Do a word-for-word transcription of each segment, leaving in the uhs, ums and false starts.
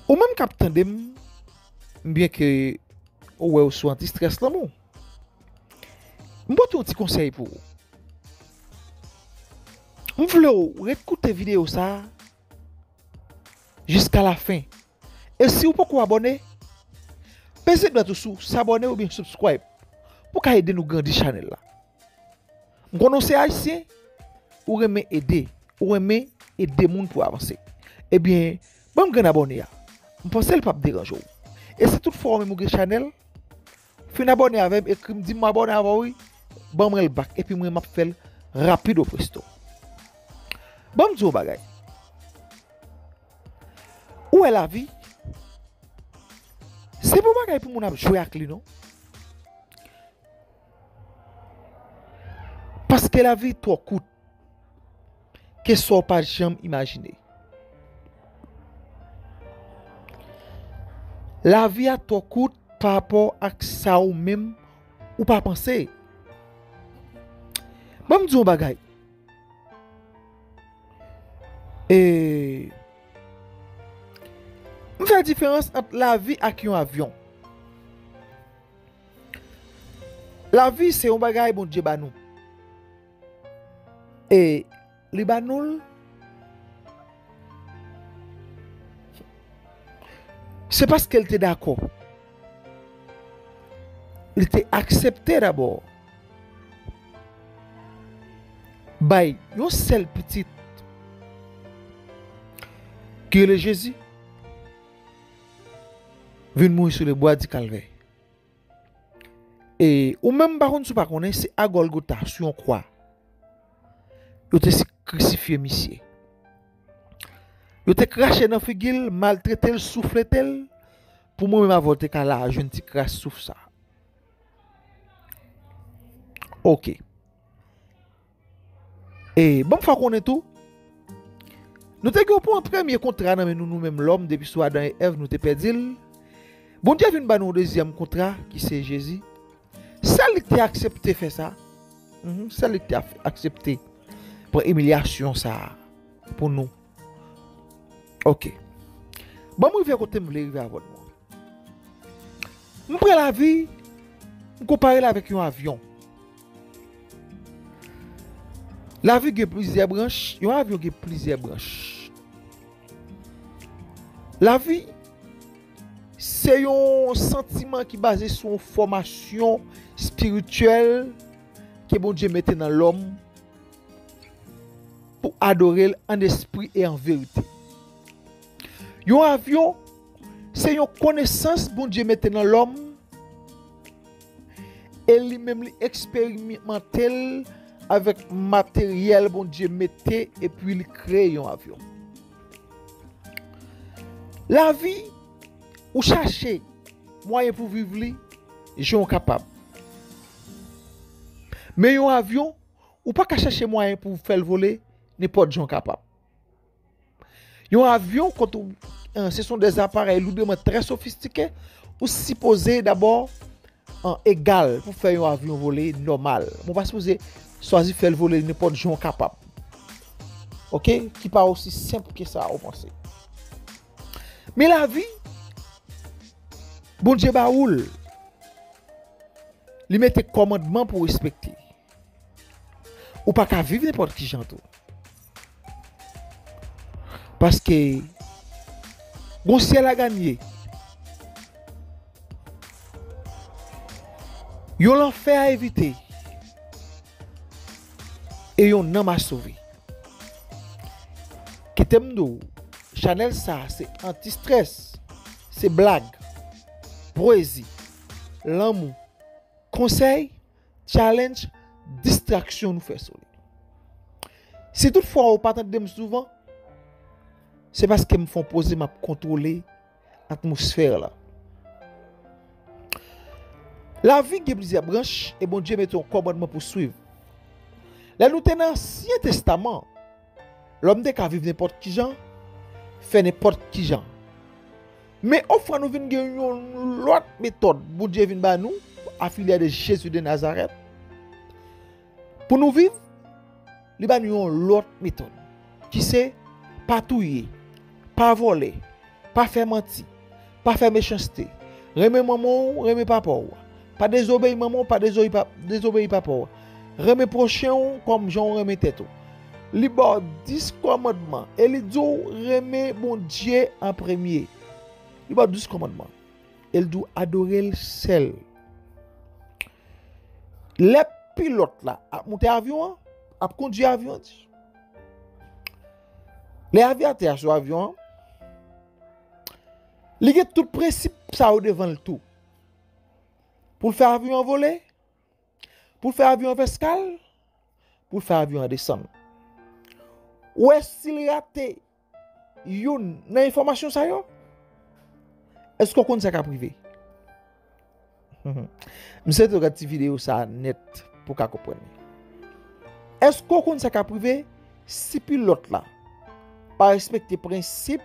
Ou menm k ap tande m, byenke ou wè ou sou antistrès lanmou, m pote yon ti konsèy pou ou. M vle w ret koute videyo sa a jiska lafen. E si w poko abòne, peze dwèt ou sou s'abonner oubyen subscribe pou w ka ede nou grandi chanèl la. M konnen w se Ayisyen, ou renmen ede, ou renmen ede moun pou avanse. Ebyen, ban m grenn abòne a. M panse l p ap deranje w. E si tout fwa ou menm ou gen chanèl, fin abòne avè m, ekri m, di m m abòne avè w wi, ban mwen l bak, epi mwen m ap fè l rapido presto. Ban m di w yon bagay. Ou wè lavi, se pa yon bagay pou moun ap jwe ak li non. Paske lavi twò kout ke sa w pa janm imajine. Lavi a twò kout pa rapò ak sa ou menm ou pa panse. Ban m di w yon bagay. E m fè diferans ant lavi ak yon avyon. Lavi se yon bagay Bondye ba nou. E li ba nou l, se paske l te dakò. Li te aksepte dabò bay yon sèl pitit ki rele Jezi vin mouri sou le bwa di Kalvè. E ou menm, m pa konn si w pa konnen, se a Gòlgota, sou yon kwa, yo te si-, krisifye misye. Yo te krache nan figi l, maltrete l, souflete l, pou mwen menm avè w te ka la jwenn ti kras souf sa. Oke. E ban m fè w konnen tou, nou te gen yon premye kontra nan men nou, nou menm lòm, depi sou Adan e Èv, nou te pèdi l. Bondye vin ba nou yon dezyèm kontra, ki se Jezi. Sèl li ki te aksepte fè sa. Mhm, sèl li ki te ap-, aksepte pran imilyasyon sa a pou nou. Oke. Ban m rive kote m vle rive avè nou an. M pran lavi, m konpare l avèk yon avyon. Lavi gen plizyè branch, yon avyon gen plizyè branch. Lavi, se yon santiman ki baze sou yon fòmasyon espirityèl ke Bondye mete nan lòm pou adore l an espri e an verite. Yon avyon, se yon konesans Bondye mete nan lòm, e li menm li eksperimante l avèk materyèl Bondye mete, epi li kreye yon avyon. Lavi, ou chache mwayen pou viv li, jan w kapab. Men yon avyon, ou pa ka chache mwayen pou fè l vole nenpòt jan w kapab. Yon avyon, quand ou, euh, ce sont des appareils lourdement très sophistiqués, ou sipoze dabò, euh, egal pou fè yon avyon vole nòmal. Ou pa sipoze chwazi fè l vole nenpòt jan w kapab. Oke? Ki pa osi senp ke sa ou panse. Men lavi, Bondye ba ou l. Li mete kòmandman pou w respekte. Ou pa ka viv nenpòt ki jan tou. Paske gon syèl a ganye, yon lanfè a evite, e yon nanm a sove. Kite m di w, chanèl sa a se anti-strès, se blag, pwezi, lanmou, konsèy, challenge, distraksyon nou fè sou li. Si toutfwa ou pa tande m souvan, se paske m fè yon poze, m ap kontwole atmosfè la. Lavi gen plizyè branch e Bondye mete yon kòmandman pou swiv. Lè nou te nan Ansyen Testaman, lòm te ka viv nenpòt ki jan, fè nenpòt ki jan. Men ofwa nou vin gen yon lòt metòd Bondye vin ba nou, à l'égard de Jésus de Nazareth. Pou nou viv, li ba nou yon lòt metòd, ki se pa touye, pa vòlè, Pa fè manti. Pa fè mechanste. Renmen manman w, renmen papa w. Pa dezobeyi manman w, pa dezobeyi pa, dezobeyi papa w. Renmen pwochen w kòm jan w renmen tèt ou. Li ba w dis kòmandman e li di w renmen Bondye an premye. Li ba w dis kòmandman. E l di w adore l sèl. Lè pilòt la ap monte avyon an, ap kondui avyon an, lè avyatè a sou avyon an, li gen tout prensip sa yo devan l tou. Pou l fè avyon an vole, pou l fè avyon an fè eskal, pou l fè avyon an desann. Ou wè si l rate youn nan enfòmasyon sa yo, èske w konn sa k ap rive? M swete w gad ti videyo sa a nèt pou w ka konprann li. Èske w konn sa k ap rive si pilòt la pa respekte prensip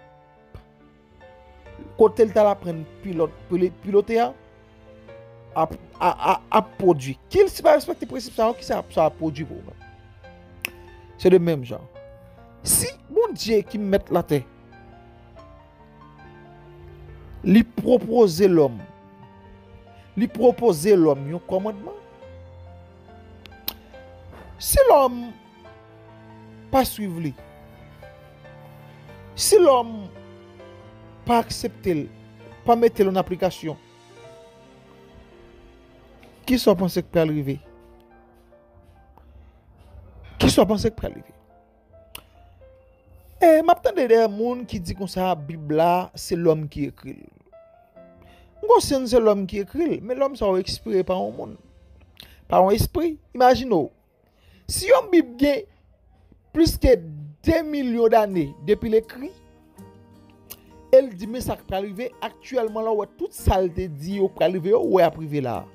kote l t al aprann pilòt, pile-, pilote a ap, a, a, ap pwodui? Kilsi pa respekte prensip sa yo, ki sa, sa ap pwodui pou ou menm? Se de menm jan. Si Bondye ki mèt latè, li pwopoze lòm, li pwopoze lòm yon kòmandman, si lòm pa swiv li, si lòm pa aksepte l, pa mete l an aplikasyon, kisa w panse k pral rive? Kisa w panse k pral rive? E m ap tande de moun ki di konsa Bib la se lòm ki ekri l. M konsyan se lòm ki ekri l, men lòm sa yo enspire pa yon moun, pa yon espri. Imajine w, si yon Bib gen plis ke de milyon dane depi l ekri, e l di men sa k pral rive, aktyèlman la w wè tout sa l te di yo k pral rive yo, w wè ap rive la a.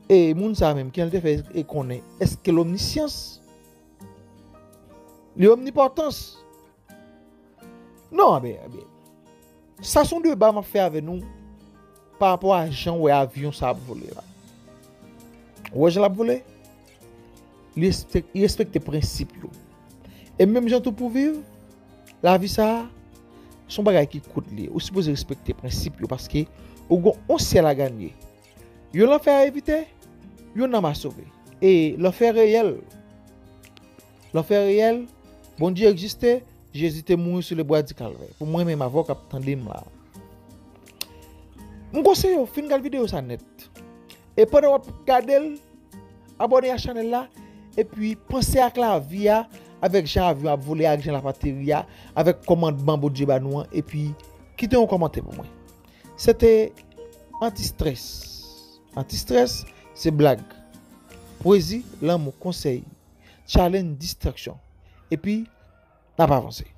E moun sa menm, kijan l te fè e konnen? Èske l omnisyans? Li omnipotans? Non, enben, enben. Sa se yon deba m ap fè avè nou pa rapò a jan w wè avyon sa ap vole la. Ou wè jan l ap vole? Li respekte, li respekte prensip yo. E menm jan tou pou viv, lavi sa a, se yon bagay ki kout li ye. Ou sipoze respekte prensip yo paske ou gen yon syèl a ganye. Yon lanfè a evite, yon nanm a sove. E lanfè reyèl. Lanfè reyèl, Bondye egziste, Jezi te mouri sou le bwa di Kalvè. Pou mwen menm avè w k ap tande m la. M konseye w fin gad videyo sa nèt. E pandan w ap gade l, abòne a chanèl la, epi panse ak lavi a, avèk jan avyon ap vole, ak jan l ap ateri a, avèk kòmandman Bondye ba nou an, epi kite yon kòmantè pou mwen. Se te Anti Strès. Anti Strès, se blag, pwezi, lanmou, konsèy, challenge, distraksyon. Epi, n ap avanse.